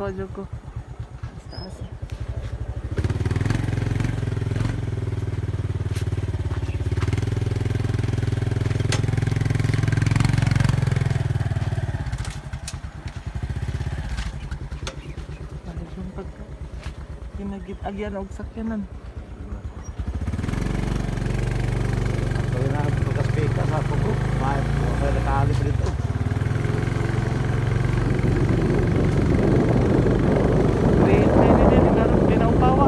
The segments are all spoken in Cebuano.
Dako jud ko. Taas taas. Balik yung pagka ginagit-agyan og sakyanan. Kaya na pagkaspika sa ako ko. May okay nakali pa dito. Grade 10 ni din karon pinaupawa.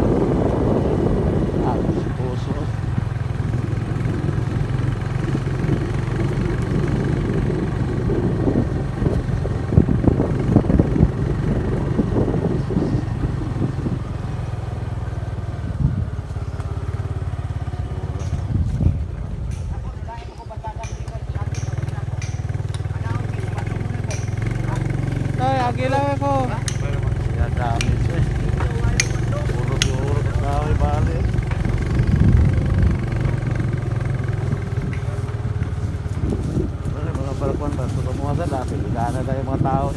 Ah, puso. Tay, agi lang ako. Ya dami siya. Puro-puro kahoy bali. Ano mga barakuan ba? So, mga sa dati, na tayo mga tao.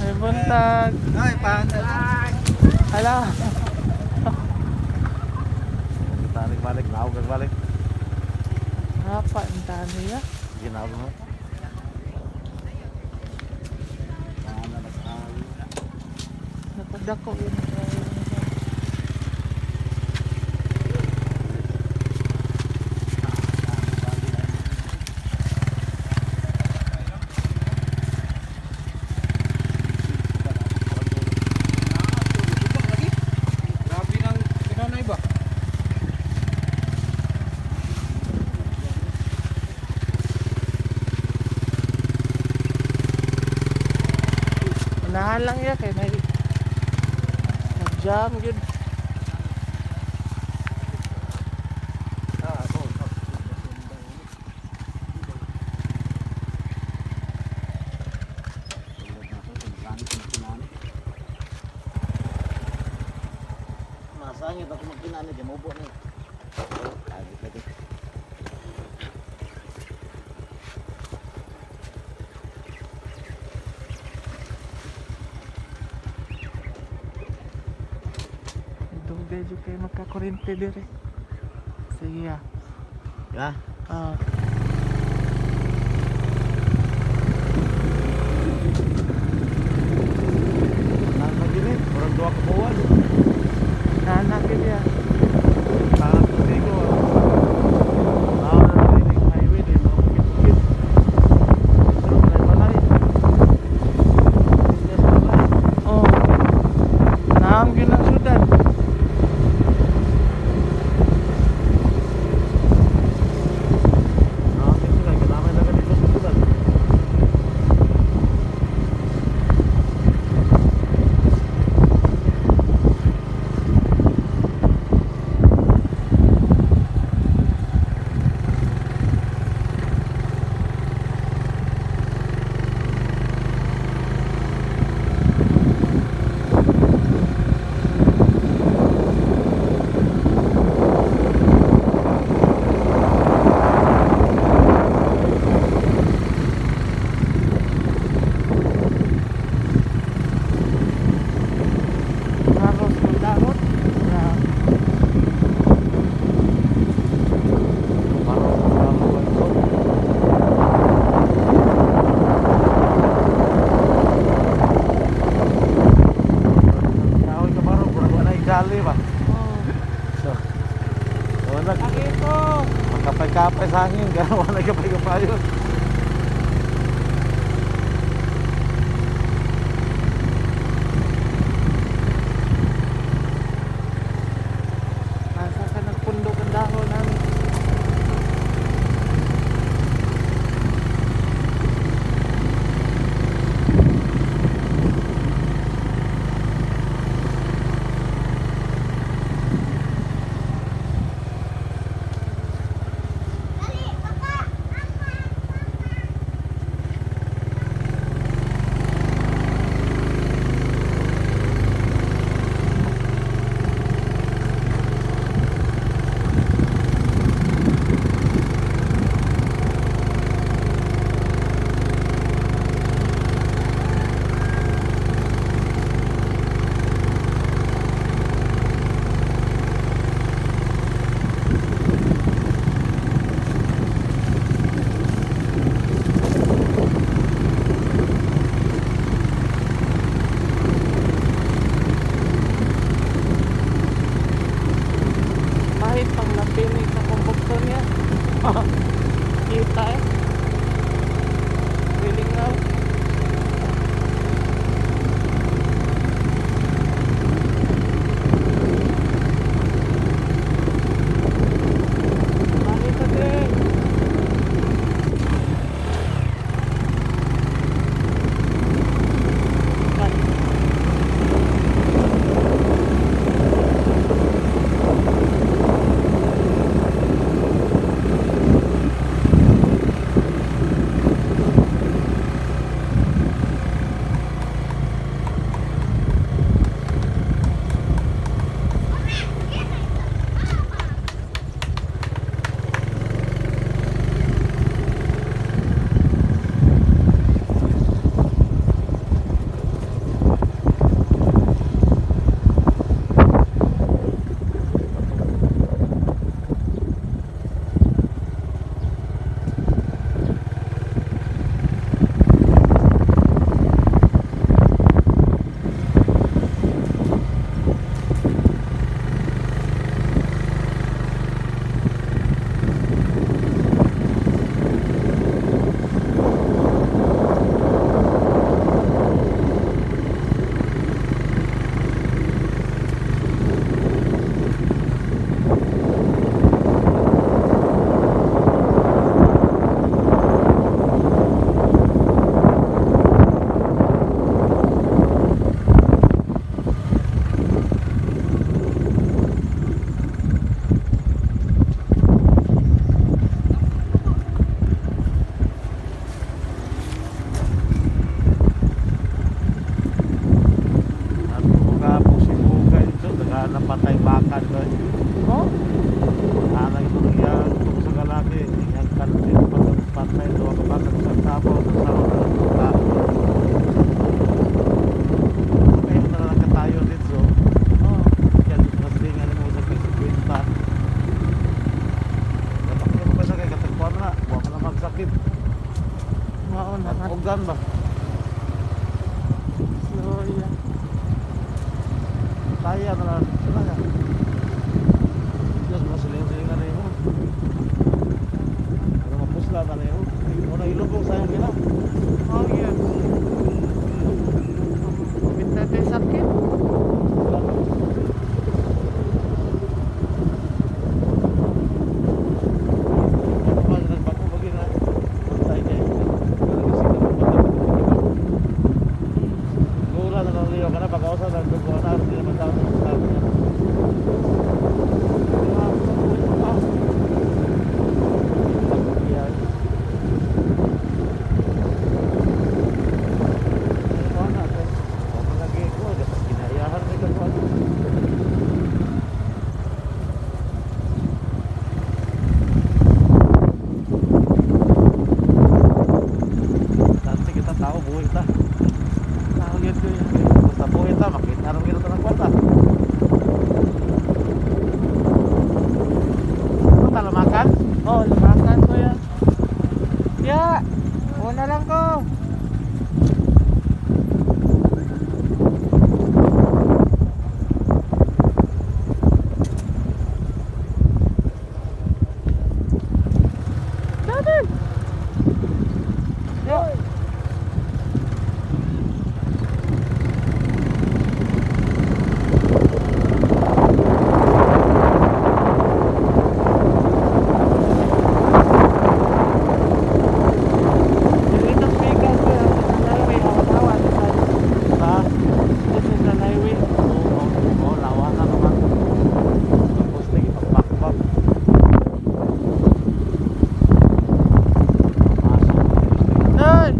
Ay, buntag. Ay, paano? Hala. Balik balik, naog ang balik. Hapa, ang tani ya. Ginawag mo. Napadako yun. Grabe ng pinanay ba? Unahan lang ya kay may nag-jam yun. Masangit ako magkinani, di mo ni. Lagi lagi. Dugay jud kay magkakurente dire. Sige ah. Ya. Ah. Nang magini, murag duha ka buwan. Nanak yun ya. Tangan ko. Ah, na rin highway din, mga bukid-bukid. Pero may balay. Yes, balay. Oh. Naam yun ang syudad. Ah, sila, kinamay na dito sa syudad. Haros magdaot. Grabe. Parang parang ito. Kahoy ka baro, murag wala gali ba. Oh. So, wala Agi ko. makapay-kapay sa hangin, kaya wala kapay-kapayon. Nasa ka nagpundok ang dahon namin. Kaya na lang. Sila na. Diyos, mga siling-silingan na yun. Pero mapusla na na yun. Una ilubong sayang gina. Oh, yun. Bit natin sakit. Wala. Ano ba, nagbago ba gina? Tayo kay. Gula na lang liyo ka na, pag-ausa na, nagdugo na, hindi naman tao sa sabi niya. Dati kita tao, buhay ta. Tao yun ko yun. Basta buhay ta, makita rin kita ng kwarta. Ano talamakan? Oh, lumakan ko yan. Ya! Una lang ko! Dadan! Ya! Dito speaker ko yan. Sa highway, awan-awan. Sa? This is the highway. Oo, oo, lawa na naman. Tapos lagi pagpakpak. Pasok. Ay!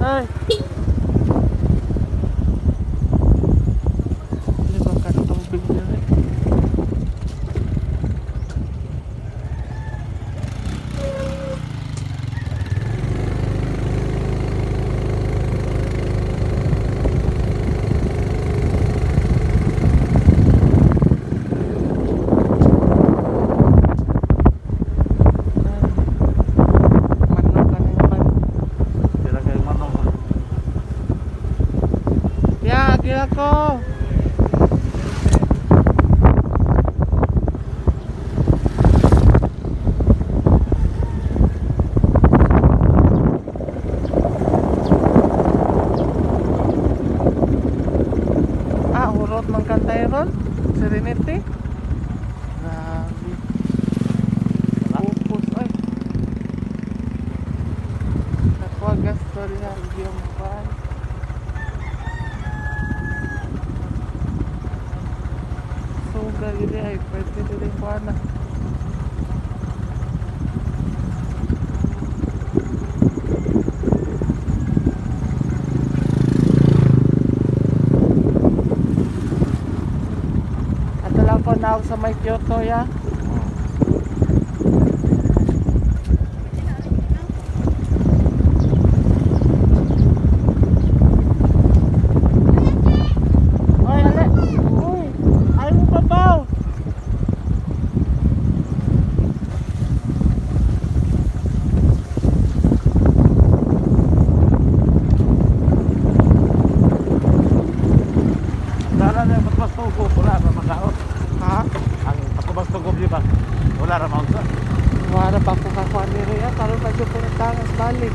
Ay! Ano bang katubig na rin? Manok ka na yung pan. Tira kayo manok. Ya, gila ko. Ah, urot man kantay ron. Serenity. Grabe. Wala. Upos, ay. Nakuha gasto rin ang iyong pan. Suga gini ay pwede din ko na. Ato lang ko na sa may Kyoto ya. Oy, ale. Uy, ay mo babaw. Dala na yung patubas tugob. Wala ra magaot. Ha? Ang patubas tugob di ba? Wala ra maunsa. Wala pa ko kakuha ni Rhea. Karon pa siya puntahan balik.